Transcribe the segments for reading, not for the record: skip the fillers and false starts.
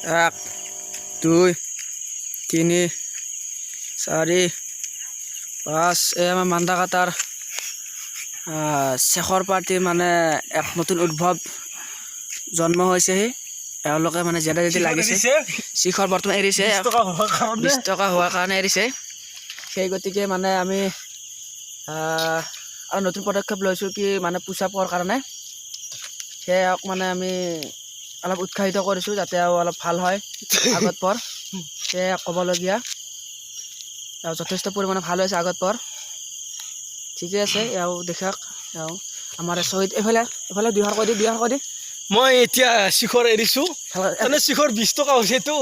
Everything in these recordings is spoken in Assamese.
এক, দুই, তিনি, চাৰি, পাঁচ। এই আমাৰ মান্দাকাটাৰ শেখৰ পাৰ্টিৰ মানে এক নতুন উদ্ভৱ জন্ম হৈছেহি। এওঁলোকে মানে জেদা জেদি লাগিছে। শিখৰ বৰ্তমান এৰিছে। 20 টকা হোৱাৰ কাৰণে। 20 টকা হোৱাৰ কাৰণে এৰিছে। সেই গতিকে মানে আমি আৰু নতুন পদক্ষেপ লৈছোঁ কি মানে পুচাপৰ কাৰণে। সেয়া মানে আমি অলপ উৎসাহিত কৰিছোঁ, যাতে আৰু অলপ ভাল হয় আগত পৰ। সেয়া ক'বলগীয়া। আৰু যথেষ্ট পৰিমাণে ভাল হৈছে আগত পৰ। ঠিকে আছে। এওঁ দেখক, এওঁ আমাৰ শ্বহীদ। এইফালে, এইফালে দুইহাৰ কৈ দি, দুইহাৰ কৈ দি। মই এতিয়া শিখৰ এৰিছো। মানে শিখৰ 20 টকা হৈছেতো।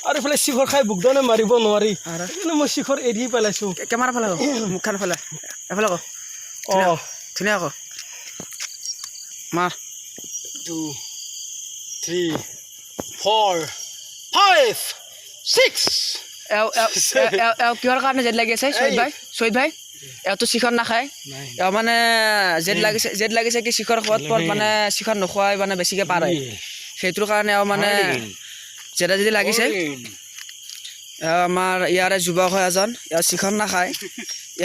আৰু এইফালে শিখৰ খাই বুকদানে মাৰিব নোৱাৰি। আৰু? সেইকাৰণে মই শিখৰ এৰি পেলাইছো। কেমেৰা ফালে, মুখখন ফালে, এফালে ক। অঁ। ধুনীয়া ক, মাৰ। 2, 3, 4, 5, 6। এওঁ কিহৰ কাৰণে জেদ লাগি আছে, শ্বহীদ ভাই? শ্বহীদ ভাই, এওঁতো শিখৰ নাখায়। এওঁ মানে জেদ লাগিছে, জেদ লাগিছে কি শিখৰ খোৱাত পৰ মানে শিখৰ নোখোৱাই মানে বেছিকৈ পাৰে। সেইটোৰ কাৰণে এওঁ মানে জেদা জেদি লাগিছে। এওঁ আমাৰ ইয়াৰে যুৱক হয় এজন। এওঁ শিখৰ নাখায়।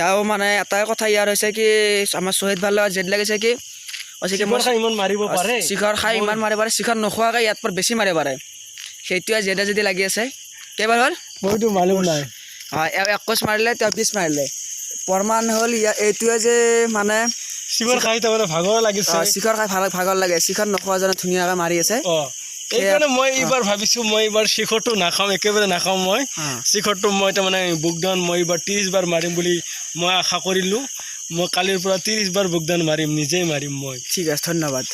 এওঁ মানে এটাই কথা ইয়াৰ হৈছে কি আমাৰ শ্বহীদ ভাই লগত জেদ লাগিছে কি কৈছে কি মই শিখৰ খাই ইমান মাৰিব পাৰে। শিখৰ খাই ইমান মাৰিব পাৰে, শিখৰ নোখোৱাকৈ ইয়াত পৰ বেছি মাৰিব পাৰে। সেইটোৱে জেদা জেদি লাগি আছে। কেইবাৰ হ'ল? মইতো মালুম নাই। হয়, এওঁ 21 মাৰিলে, তেওঁ 20 মাৰিলে। প্ৰমাণ হ'ল এইটোৱে যে মানে শিখৰ খাই তাৰমানে ভাগৰ লাগিছে। শিখৰ খাই ভাল ভাগৰ লাগে। শিখৰ নোখোৱাজনে ধুনীয়াকৈ মাৰি আছে। অঁ, এইকাৰণে মই এইবাৰ ভাবিছো, মই এইবাৰ শিখৰটো নাখাওঁ, একেবাৰে নাখাওঁ মই। শিখৰটো মই তাৰমানে বুকডাউন মই এইবাৰ 30 বাৰ মাৰিম বুলি মই আশা কৰিলোঁ। মই কালিৰ পৰা 30 বাৰ বুকডাউন মাৰিম, নিজেই মাৰিম মই। ঠিক আছে, ধন্যবাদ।